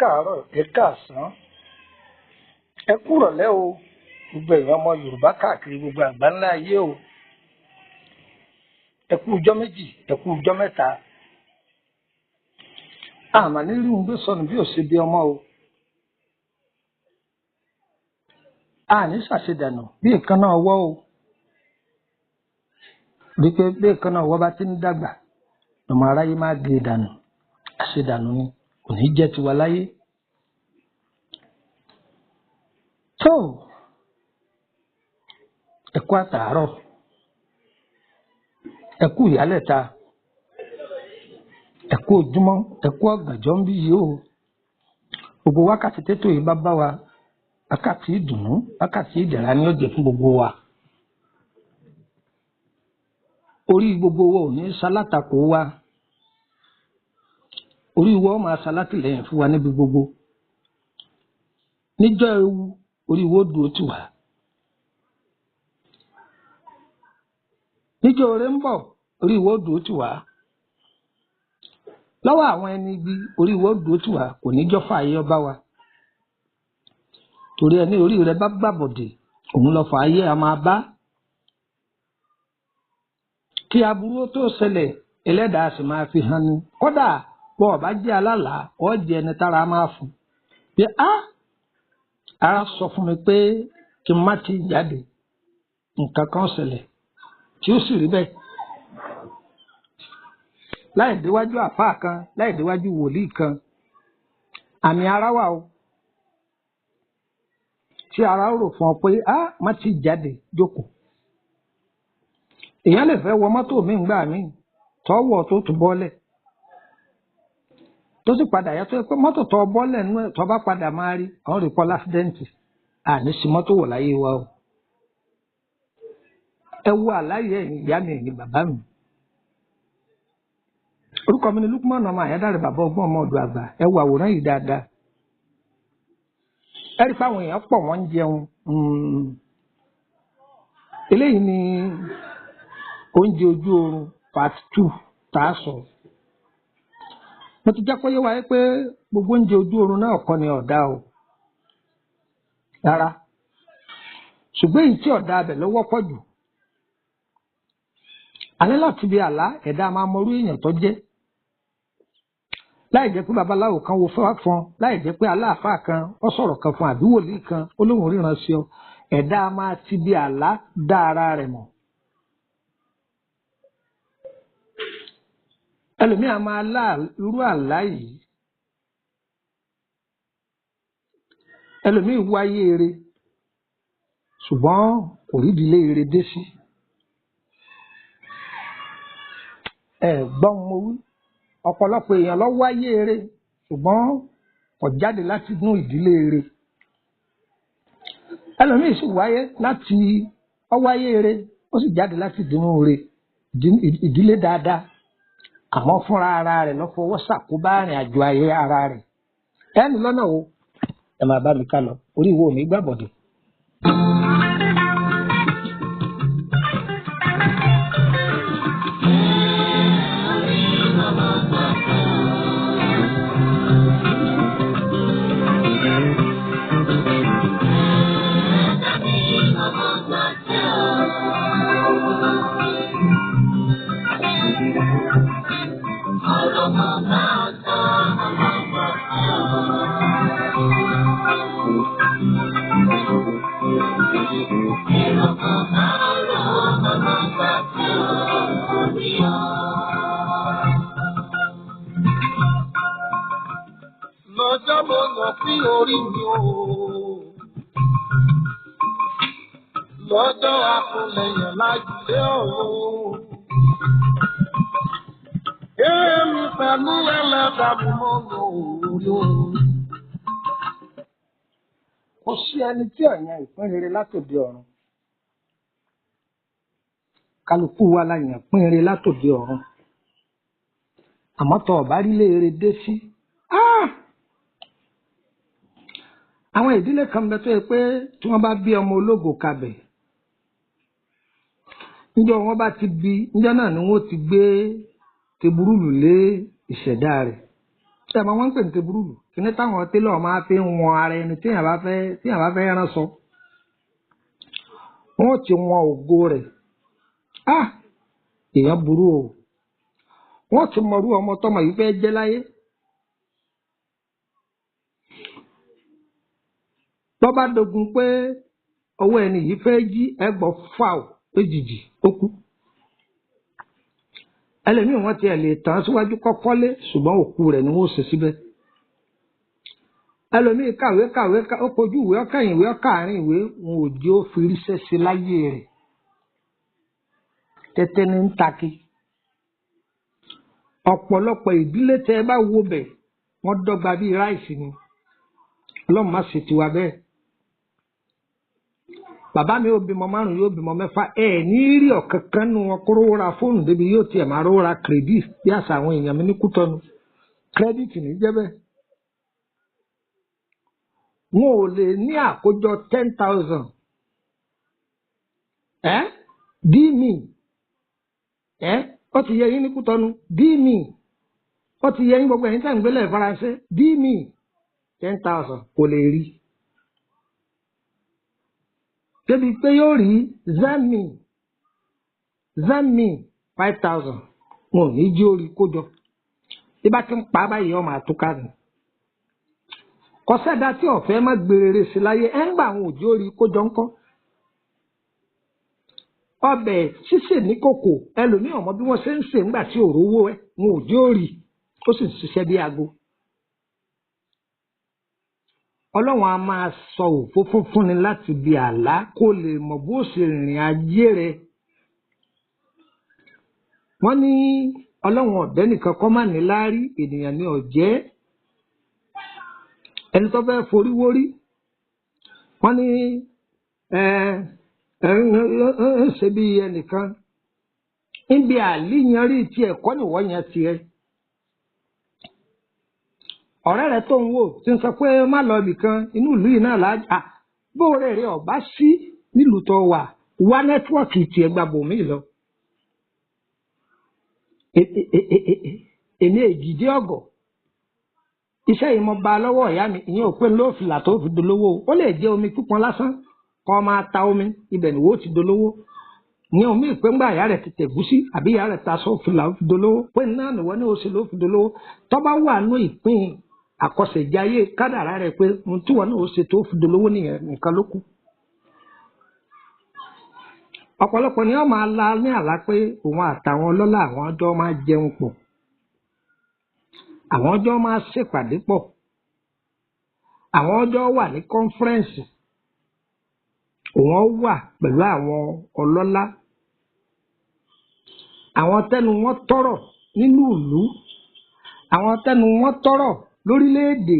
Káàárọ̀, ẹ káàsán, ẹ kúrọ̀lẹ́ o. Gbogbo ẹ̀yin ọmọ Yorùbá káàkiri gbogbo àgbáńlá ayé o. Ẹ kú ọjọ́ méjì, ẹ kú ọjọ́ mẹ́ta. Àmà ní rí un gbé sọnù bí ò ṣe bí ọmọ o. Àní ṣàṣedànù bí èékánná ọwọ́ o. Rí pé bí èékánná ọwọ́ bá ti ń dàgbà, ọmọ aráyé máa gé e dànù. Àṣedànù ni, kò ní jẹ́ tiwa láyé. Tó, ẹ kú àtàárọ̀, ẹ kú ìyálẹ̀ta, ẹ kú ojúmọ́, ẹ kú ọ̀gànjọ́ ń bí yìí o. Gbogbo wákàtí tètò yìí bá bá wa, wákàtí ìdùnnú, wákàtí ìdẹ̀ra ni ó jẹ́ fún gbogbo wa. Orí gbogbo wa ò ní ṣalátakò wa. Orí wa ó máa ṣalátìlẹ́yìn fún wa níbi gbogbo. Níjọ́ ewu, orí wa ó dúró tì wá. Níjọ́ oore ń bọ̀, orí wa ó dúró tì wá. Lọ́wọ́ àwọn ẹni ibi, orí wa ó dúró tì wá, kò ní jọ́ fààyè ọba wa. Torí ẹni orí rẹ bá gbàbọ̀dè, òun lọ fààyè a máa bá. Kí aburú tó ṣẹlẹ̀, ẹlẹ́dàá sì máa fi hàn ni. Kódà bọ́ ọba jẹ́ alálàá, ọ jẹ́ ẹni tára máa fún. Bí a, ara sọ fún mi pé kí n má ti jáde, nǹkan kan ṣẹlẹ̀ tí ó sì rí bẹ́ẹ̀. Láì déwájú àfáà kan, láì déwájú wòlíì kan, àmì ara wà o. Tí ara rò fún ọ pé a má ti jáde, jókòó. Èèyàn lè fẹ́ wọ mọ́tò mi ńgbà mí, tọ́wọ́ tó tún bọ́lẹ̀. Tó sì padà yàtọ̀ pé mọ́tò tó bọ́lẹ̀ nú ẹ̀ tó bá padà máa rí, àwọn rí pọ́ lásídẹ́ǹtì. Àní sí mọ́tò wọ̀ láyé wa o. Ẹ wo àláyé ẹ̀yin ìyá mi, ẹ̀yin bàbá mi. Orúkọ mi ni Lukman ọmọ Àyádáre, bàbá ọgbọ́n ọmọ ọ̀dọ̀ àgbà. Ẹ wo àwòrán yìí dáadáa. Ẹ rí i pé àwọn èèyàn pọ̀, wọ́n ń jẹun. Eléyìí ni oúnjẹ ojú oorun part 2 tá a sọ. Mo ti jẹ́ kó yé wa pé gbogbo oúnjẹ ojú oorun náà kọ́ ni ọ̀dà o. Rárá. Ṣùgbọ́n èyí tí ọ̀dà abẹ ló wọ́pọ̀ jù. Alẹ́ láti bí àlá, ẹ̀dá máa mọrú èèyàn tó jẹ́. Láì jẹ́ pé babaláwo kan wo fún, láì jẹ́ pé aláàfáà kan ó sọ̀rọ̀ kan fún àbí wòlíì kan ó lóun ríran sí ọ. Ẹ̀dá máa ti bí àlá dá ara rẹ̀ mọ̀. Ẹlòmíì a máa lá irú àlá yìí. Ẹlòmíì wáyé eré, ṣùgbọ́n kò rí ìdílé eré dé sí. Ẹ gbọ́n mo wí, ọ̀pọ̀lọpọ̀ èèyàn ló wáyé eré, ṣùgbọ́n kò jáde láti inú ìdílé eré. Ẹlòmíì sì wáyé láti ó wáyé eré, ó sì jáde láti inú eré, ìdílé dáadáa. Àmọ́ fúnra ara rẹ̀ ló fọwọ́ ṣàkóbá ìrìn àjò ayé ara rẹ̀. Ẹnu lọ́nà wo? Ẹ máa bá mi ká lọ, orí ìwọ mi gbàbọ̀dè. Lọ́jọ́ mo lọ sí orí mi o. Lọ́jọ́ akúnlẹ̀yàn lájúlé o. Èmi pẹ̀lú ẹlẹ́dàá mi mo lò ó. Kò sí ẹni tí ọ̀yàn ìpín rere látòde ọ̀run. Kálukú wa la yàn pín rere látòde ọ̀run. Àmọ́ tọ́ ọ̀bá rí léere dé sí. Àwọn ìdílé kan bẹ tó yẹ pé tí wọ́n bá bí ọmọ ológo kabẹ̀. Níjọ́ wọ́n bá ti bí, níjọ́ náà ni wọ́n ti gbé teburúlù lé ìṣẹ̀dá rẹ̀. Ṣé ẹ máa wọ́n ń pè ní tebúrúlù? Kíní táwọn télọ̀ máa fi ń wọn ara ẹni téèyàn bá fẹ́ rán sọ. Wọ́n ti wọn ògo rẹ̀. Ah! Èèyàn burú o. Wọ́n ti mọrú ọmọ tọmọ yìí fẹ́ jẹ́ láyé. Bọ́bá dogun pé ọwọ́ ẹni yìí fẹ́ jí ẹgbọ́ fáw lójijì ó kú. Ẹlòmíì wọ́n tiẹ̀ lè tàn síwájú kọ́kọ́lé ṣùgbọ́n òkú rẹ̀ ni wọ́n ṣe síbẹ̀. Ẹlòmíì kàwé kàwé ó kojú ìwé ọkàyìn ìwé ọkàárín ìwé wọn ò jẹ́ ó fi ríṣẹ́ ṣe láyé rẹ̀. Tẹ́tẹ́ ní ń taki. Ọ̀pọ̀lọpọ̀ ìdílé tẹ́ ẹ bá wo bẹ̀ wọ́n dọ́gba bíi ráìsì ni. Ọlọ́run má ṣe tiwa bẹ́ẹ̀. Bàbá mi ò bímọ 5 yóò bímọ 6 ẹ ní rí ọ̀kankan nu wọn kó rówó ra fóònù débi yóò tiẹ̀ máa rówó ra kírẹ́dìtì bí àṣà àwọn èèyàn mi ní Kútọ́nù. Kírẹ́dìtì ní jẹ́ bẹ́ẹ̀. Wọn ò lè ní àkójọ 10,000. Ẹ́ dí mi. Ẹ́ ó ti yẹ yín ní Kútọ́nù dí mi. Ó ti yẹ yín gbogbo ẹ̀yin tẹ̀ ń gbélé Faransé dí mi. 10,000 kò lè rí. Débi pé yóò rí zami 5,000 wọn ò ní jí orí kójọ. Bí bá ti ń pa báyìí ọmọ àtúkà ni. Kọ́sẹ́dá tí ọ̀fẹ́ má gbèrèrè sí láyé ẹ̀ ń gbà àwọn òjò orí kójọ ńkọ́. Ọbẹ̀ sísè ní kòkò ẹlòmíì ọmọ bí wọ́n ṣe ń sè ńgbà tí òrówó ẹ wọn ò jí orí ó sì ń ṣiṣẹ́ bí aago. Ọlọ́run a máa sọ òfófó fúnni láti bi àlá kó lè mọ̀ bó ṣe rìnrìn ajé rẹ̀. Wọ́n ní Ọlọ́run ọ̀dẹ́ nìkan kọ́ má ní láárí ènìyàn ní ọ̀jẹ́. Ẹni tó fẹ́ forí wórí. Wọ́n ní ń ṣe bí ẹnìkan. Níbi àlíyanrí tiẹ̀ kọ́ nìwọ́ yẹn tiẹ̀. Ọ̀rẹ́ rẹ̀ tó ń wò tí ń sọ pé má lọ ibìkan inú ìlú yìí náà lájà bóore rẹ̀ ọ̀bá sí nílùú tó wà wá nẹ́tíwọ́ọ̀kì tiẹ̀ gba bòmí lọ. Èmi èjìdí ọ̀gọ̀ iṣẹ́ yìí mo bá a lọ́wọ́ ìyá mi ìyẹn ò pé ló fìlà tó fi dolówó ó lè jẹ́ omi pípọn lásán kọ́ máa ta omi ibẹ̀ ni wò ó ti dolówó ìyẹn omi ìpé ńgbà ìyá rẹ̀ ti tẹ̀gúsí àbí ìyá rẹ̀ ta sọ fìlà ó fi dolówó pé náà nìwọ ní oṣù ló fi dolówó tó bá wà nú ìpín àkọsẹ̀jayé kádàrá rẹ̀ pé ohun tí wọn náà ó ṣe tó fi dolówó nìyẹn nìkan ló kù. Ọ̀pọ̀lọpọ̀ ni wọ́n máa la ní àlá pé òun àtàwọn ọlọ́lá àwọn ọjọ́ máa jẹun pọ̀, àwọn ọjọ́ máa ṣèpàdé pọ̀, àwọn ọjọ́ wà ní kọ́nfẹ́rẹ́ǹsì, òun wà pẹ̀lú àwọn ọlọ́lá, àwọn tẹnu wọn tọ́rọ̀ nínú ìlú, àwọn tẹnu wọn tọ́rọ̀ lórílẹ̀‐èdè,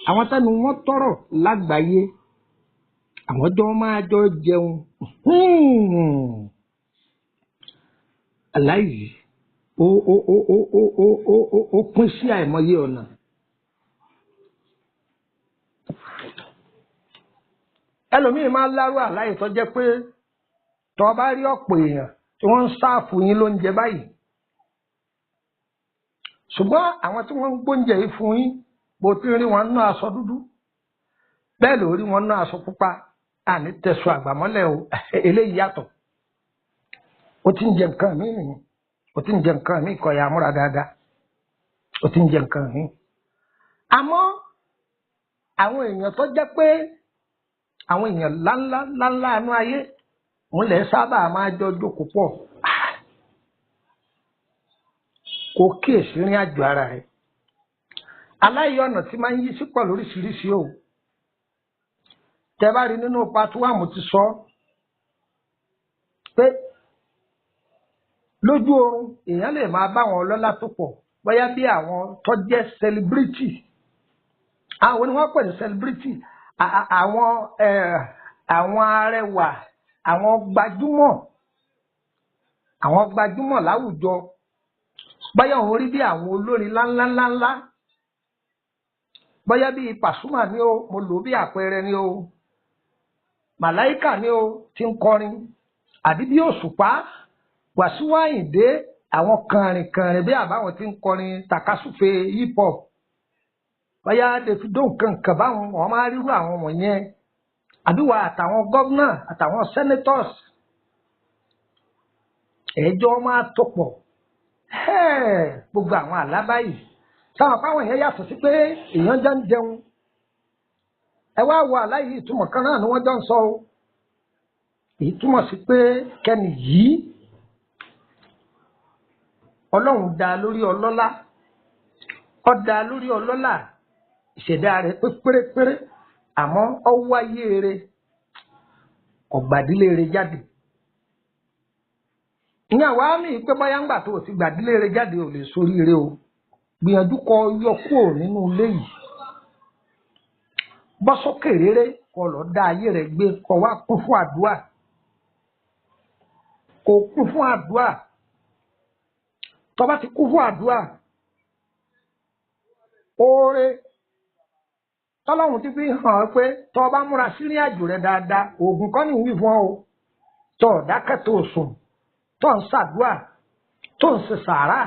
àwọn tẹnu wọn tọ́rọ̀ lágbàáyé, àwọn ọjọ́ máa jọ jẹun. Aláìyí ó ó ó ó ó ó ó ó ó pín sí àìmọye ọ̀nà. Ẹlòmíì máa ń lárú àláyé tó jẹ́ pé tó bá rí ọ̀pọ̀ èèyàn tí wọ́n ń sáàfù yín lóúnjẹ báyìí. Ṣùgbọ́n àwọn tí wọ́n ń gbóúnjẹ yìí fún yín bó ti rí wọn ná aṣọ dúdú bẹ́ẹ̀ ló rí wọn ná aṣọ pupa àní tẹ̀sùn àgbàmọ́lẹ̀ o eléyìí yàtọ̀. Ó ti ń jẹ nǹkan mí nìyẹn, ó ti ń jẹ nǹkan mí kọ̀ ya múra dáadáa, ó ti ń jẹ nǹkan mí. Àmọ́ àwọn èèyàn tó jẹ́ pé àwọn èèyàn ńláńlá ńláńlá inú ayé òun lè sábà máa jọ jókòó pọ̀. Kò kíyèsí rìn àjò ara rẹ̀. Aláìyé ọ̀nà tí máa ń yí sí pọ̀ lóríṣiríṣi o. Tẹ́ bá rí nínú part one mo ti sọ pé lójú oorun èèyàn lè máa bá àwọn ọlọ́lá tó pọ̀ bóyá bí àwọn tó jẹ́ celebrity. Àwọn ni wọ́n pè ní celebrity, àwọn arẹwà, àwọn gbajúmọ̀, àwọn gbajúmọ̀ láwùjọ. Bóyá òun rí bí àwọn olórin ńláńláńláńlá, bóyá bí Pasuma ni o, mo lò bí àpẹẹrẹ ni o, Màláíkà ni o ti ń kọrin, àbí bí Òṣùpá, Wàsíù Àyìndé, àwọn kànrìnkànrìn bí àbáwọn ti ń kọrin takasúfe hip hop. Bóyá Davido nǹkan kan báwọn, wọn máa rírú àwọn wọ̀nyẹn, àbí wà àtàwọn gómìnà àtàwọn senators ẹjọ́ máa tó pọ̀. Gbogbo àwọn àlá báyìí sáwọn fáwọn èèyàn yàtọ̀ sí pé èèyàn jọ ń jẹun. Ẹ wá wo àlá yìí, ìtumọ̀ kan náà ni wọ́n jọ ń sọ o. Èyí túmọ̀ sí pé kẹ́ni yìí Ọlọ́run dá lórí ọlọ́lá, ó dá lórí ọlọ́lá, ìṣẹ̀dá rẹ̀ pé pérépéré, àmọ́ ó wáyé rẹ̀ ọ̀gbàdílé rẹ̀ jáde. Ìyẹn wàá mí pé bóyá ńgbà tó o ti gbàdílé rẹ̀ jáde ò lè soríire o. Gbìyànjú kó yọ kúrò nínú ilé yìí, bọ́ sókè rere, kó lọ dá ayé rẹ̀ gbé, kó wá kún fún àdúrà, kó kún fún àdúrà. Tó bá ti kún fún àdúrà, oore tọ́lọ́hun ti fi hàn ọ́ pé tó bá múra sírìn àjò rẹ̀ dáadáa, oògùn kọ́ ni ìwí fún ọ o. Tó dákẹ́ tó sùn, tó ń ṣàdúrà, tó ń ṣe sàárà,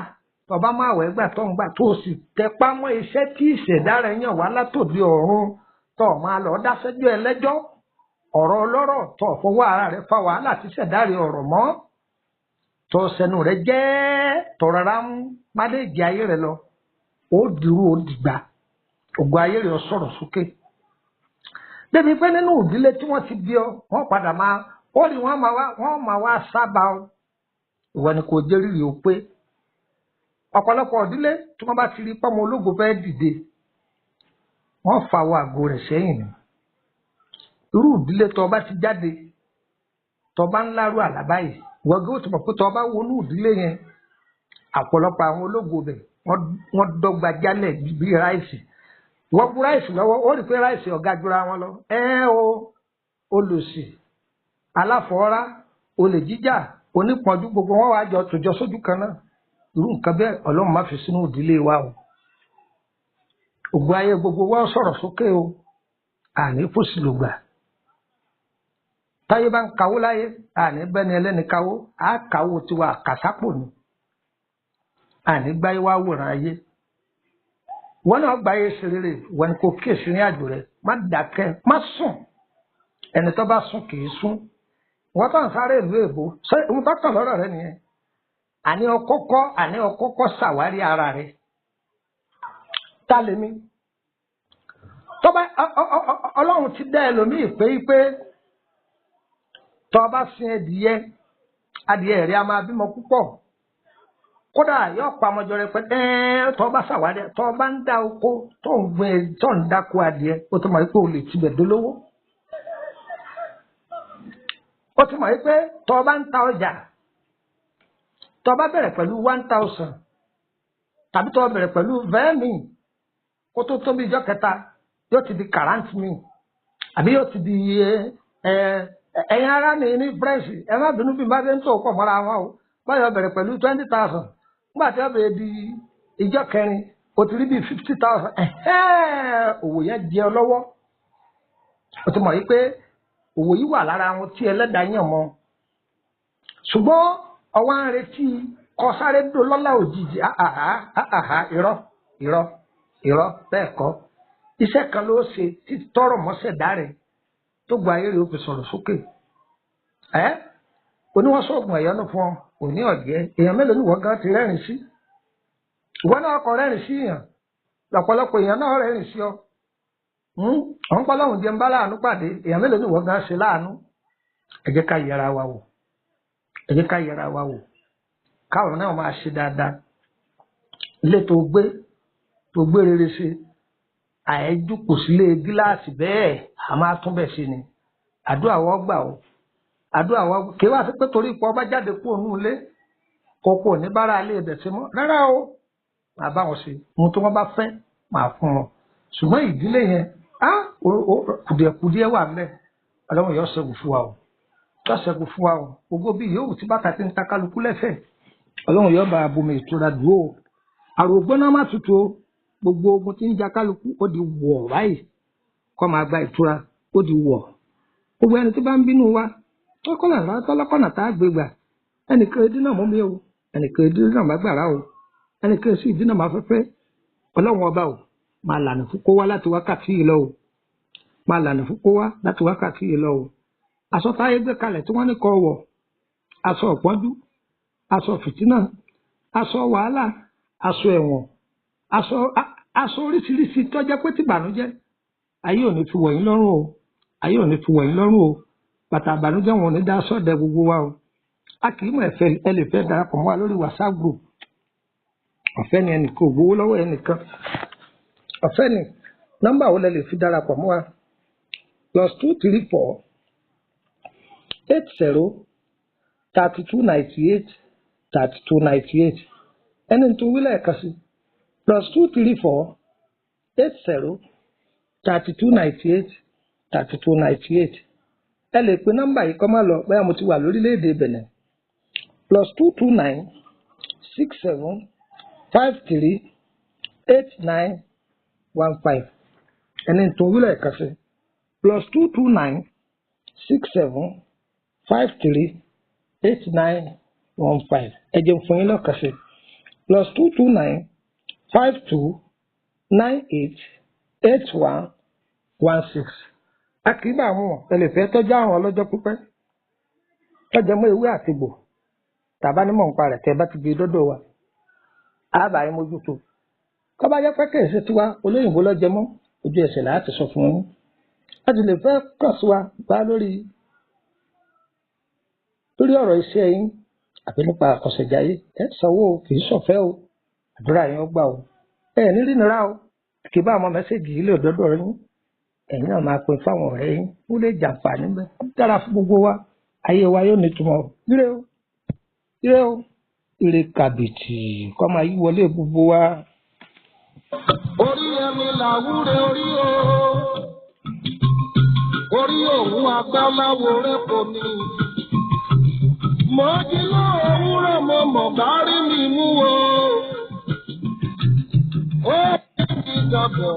tó bá máa wẹ̀ gbà tó ń gbà, tó sì tẹpá mọ́ iṣẹ́ tí ìṣẹ̀dá rẹ̀ yàn wá látòdì ọ̀run, tó máa lọ dáṣẹ́jọ́ ẹlẹ́jọ́, ọ̀rọ̀ ọlọ́rọ̀, tó fọwọ́ ara rẹ̀ fa wàhálà tí ìṣẹ̀dá rẹ̀ ọ̀rọ̀ mọ́, tó sẹnu rẹ̀ jẹ́ tó rárá ń mánéèjì ayé rẹ̀ lọ, ó dìrú ó dìgbà, ògùn ayé rẹ̀ sọ̀rọ̀ sókè. Débi pé nínú ìdílé tí wọ́n ti bí ọ, wọ́n padà máa ó rí wọ́n máa wá sábà ọ. Ìwọ ni kò jẹ́ rírì ó pé. Ọ̀pọ̀lọpọ̀ ìdílé tí wọ́n bá ti rí pọ́mọ ológo fẹ́ dìde, wọ́n fa àwọn àgbo rẹ̀ sẹ́yìn ni. Irú ìdílé tó bá ti jáde, tó bá ń lárú àlá báyìí, ìwọ gé ó ti mọ̀ pé tó bá wọnú ìdílé yẹn, ọ̀pọ̀lọpọ̀ àwọn ológo bẹ̀ wọ́n dọ́gba jálẹ̀ bí ráìsì. Wọ́n bu ráìsì lọ́wọ́, ó rí pé ráìsì ọ̀gá jura wọn lọ. Ẹ o, olòṣì, aláfọ̀ọ́rá, olè jíjà, onípọ̀njú, gbogbo wọn wàá jọ tòjọ sójú kan náà. Irú nǹkan bẹ́ẹ̀ Ọlọ́run má fi sínú ìdílé wa o. Ògùn ayé gbogbo wa sọ̀rọ̀ sókè o, àní fòsì lògbà. Táyé bá ń kawó láyé, àní bẹ́ni ẹlẹ́ni kawó, á kawó tiwa àkàsápò ni. Àní gbáyé wá wòran ayé. Wọn náà gbáyé ṣe rere, wọn ni kò kíyèsí ní àjò rẹ, má dákẹ́, má sùn. Ẹni tó bá sùn kì í sùn. Wọ́n tó ń sáré ìlú èbó, ṣé ohun tó kàn lọ́rọ̀ rẹ nìyẹn? Àní ọkọ́kọ́ ṣàwárí ara rẹ. Ta lèmi? Tó bá Ọlọ́run ti dá ẹlòmíì pé tó bá sin adìyẹ, adìyẹ rẹ a máa bímọ púpọ̀. Kódà yóò pa ọmọjọ rẹ pé tó bá ṣàwárí, tó bá ń dá oko, tó ń gbin, tó ń dáko adìyẹ, ó ti mọ̀ pé o lè tibẹ̀ dolówó. Ó ti mọ̀ pé tó bá ń ta ọjà, tó bá bẹ̀rẹ̀ pẹ̀lú 1,000 tàbí tó bẹ̀rẹ̀ pẹ̀lú vẹ́ẹ̀mì, kó tó tóbi ìjọ kẹta yóò ti di kàrántì mi, àbí yóò ti di ẹ̀yin ará mi ní French, ẹ má bínú bí n bá ṣe ń tó pọ̀ mọ́ra wọn o. Báyọ̀ bẹ̀rẹ̀ pẹ̀lú 20,000, nígbà tí wọ́n bẹ̀rẹ̀ di ìjọ kẹrin o ti rí bí 50,000. Òwò yẹn jẹ ọ lọ́wọ́. O ti mọ̀ yí pé òwò yìí wà lára wọn tí ẹlẹ́dàá yàn mọ́. Ṣùgbọ́n ọwọ́ ń retí kọ sáré dò lọ́lá òjijì. Àhàhà, irọ́ irọ́ irọ́, bẹ́ẹ̀ kọ́. Iṣẹ́ kan ló ṣe tí tọrọ mọ́sẹ̀ dáre tó gba ayé rẹ̀ ó fi sọ̀rọ̀ sókè. Ẹ́ oníwọ́sọ̀gùn ẹ̀yọ́nú fún ọ, òní ọ̀jẹ́ èèyàn mélòó ni wọ́n gan ti rẹ́rìn sí? Ìwọ náà kọ rẹ́rìn sí èèyàn, lọ́pọ̀lọpọ̀ èèyàn náà rẹ́rìn sí ọ. Ọ̀n pọ́ lọ́hùn jẹun bá láàánú pàdé, èèyàn mélòó ni wọ́n gan ṣe láàánú? Ẹ jẹ́ ká yẹra wa wò. Ẹ jẹ́ ká yẹra wa wò. Káwọn náà máa ṣe dáadáa. Ilé tó gbé rere ṣe, àìjú kò sílé gíláàsì bẹ́ẹ̀, a máa tún bẹ̀ ṣe ni. Àdúrà wọ́n gbà o. Àdúrà wọ́n kì í wá sí pé torí ipò ọba jáde kúrò nínú ilé, kókó ní bára ilé ibẹ̀ ṣe mọ́. Rárá o, màá bá wọn ṣe. Ohun tí wọ́n bá fẹ́, màá fún wọn. Ṣùgbọ́n ìdílé yẹn, kùdìẹ̀kùdìẹ̀ wà ńbẹ̀. Ọlọ́run yóò ṣẹ́gun fún wa o. Yóò ṣẹ́gun fún wa o. Gbogbo bí yòówù tí bàtà ti ń ta kálukú lẹ́sẹ̀, Ọlọ́run yóò bá abomi ìtura dúró o. Àrògbóná má tutù o. Gbogbo ogun tí ń ja kálukú ó di wọ̀ báyìí. Kọ́ máa gba ìtura, ó di wọ̀. Gbogbo ẹni tí bá ń bínú wa, tọ́lọ́kọ̀nà tá a gbé gbà. Ẹnìkan ìdínà mọ́ mi o, ẹnìkan ìdínà má gbàrà o, ẹnìkan sì ìdínà má fẹ́fẹ́. Ọlọ́run ọba o, Máa lànà fún kó wá láti wákàtí yìí lọ o. Máa lànà fún kó wá láti wákàtí yìí lọ o. Aṣọ táyé gbé kalẹ̀ tí wọ́n ní kó wọ̀, aṣọ ọ̀pọ́njú, aṣọ fìtínà, aṣọ wàhálà, aṣọ ẹ̀wọ̀n, aṣọ oríṣiríṣi tó jẹ́ pé tìbànújẹ́. Ayé ò ní fi wọ̀ yín lọ́rùn o. Ayé ò ní fi wọ̀ yín lọ́rùn o. Bàtà àbànújẹ́ wọn ò ní dá sọ́dẹ̀ gbogbo wa o. A kì í mọ̀ ẹ̀fẹ́ ẹ lè fẹ́ darapọ̀ mọ́ wa lórí WhatsApp group. Ọ̀fẹ́ ni, ẹnìkan ò gbowó lọ́wọ́ ẹnìkan. Ọ̀fẹ́ ni. Nọ́mbà wo lẹ lè fi darapọ̀ mọ́ wa? +234 80 32 98 32 98. Ẹni tó wí lẹ́ẹ̀kan sí, +234 80 32 98 32 98. Ẹ lè pe nọ́mbà yìí kọ́ máa lọ bóyá mo ti wà lórílẹ̀‐èdè Benin, +229 67 53 89 15. Ẹni tó wí lẹ́ẹ̀kan sí, +229 67 53 89 15. Ẹ jẹun fún yín lọ́kàn sí, +229 52 98 81 16. A kì í bá àwọn ẹ lè fẹ́ tọ́jú àrùn ọlọ́jọ́ pípẹ́ tọ́jú mọ́ ewé àtìgbò tàbá nímọ̀ nípa rẹ̀. Tẹ́ bá ti gbé dọ́dọ̀ wa, á bá yín mójútó. Kọ́ bá jẹ́ pé kì í ṣe tiwa olóyìnbó lọ́jẹ́ mọ́, ojú ẹsẹ̀ láti sọ fún yín. A sì lè fẹ́ kàn sí wa bá lórí ọ̀rọ̀ iṣẹ́ yín àbí nípa àkọsẹ̀jáyé. Ẹ sanwó o, kì í ṣọ̀fẹ́ o. Àdúrà yín ó gbà o. Ẹ ní rí nira o. Kì í bá àwọn message yìí lè dọ́dọ̀ yín. Ẹ̀yin náà máa pín fáwọn ọ̀rẹ́ yín, ó lè jàǹfààní bẹ́ẹ̀. Ó dára fún gbogbo wa, ayé wa yóò nítumọ̀ o. Ire o, ire o, ire kàbìtì kọ́ máa yí wọlé gbogbo wa. Orí ẹni làwúre orí o. Orí òun agbáláwo rẹ̀ kò ní. Mo jí lówùúrọ̀, mo mọ̀ bá rí mi mú o. Ó ti dàgbọ̀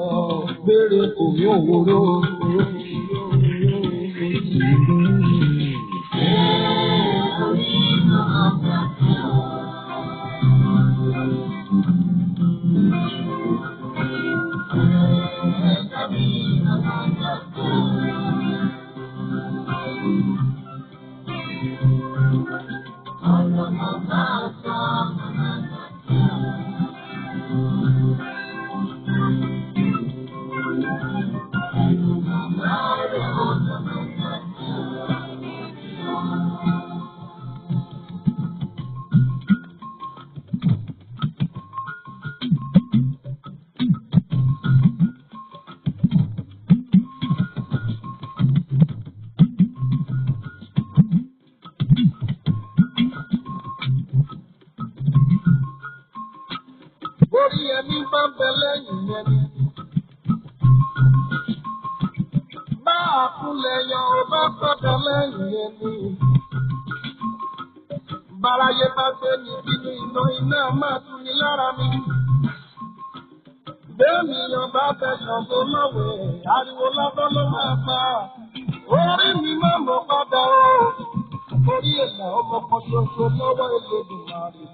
gbére kò ní òwúrọ̀. Orí ẹni bá ń bẹ lẹ́yìn ẹni. Bá a kúnlẹ̀ yan ó bá padà lẹ́yìn ẹni. Báráyé bá gbé ní bínú iná, iná máa tún ní lára mi. Bẹ́ẹ̀ni yan bá fẹ́ ṣàǹgó lọ́wẹ̀, ariwo lábọ́ ló máa pa. Orí mi máa mọ̀ padà o. Orí ẹ̀là ọmọ kan ṣoṣo lọ́wọ́ Elédùmarè ló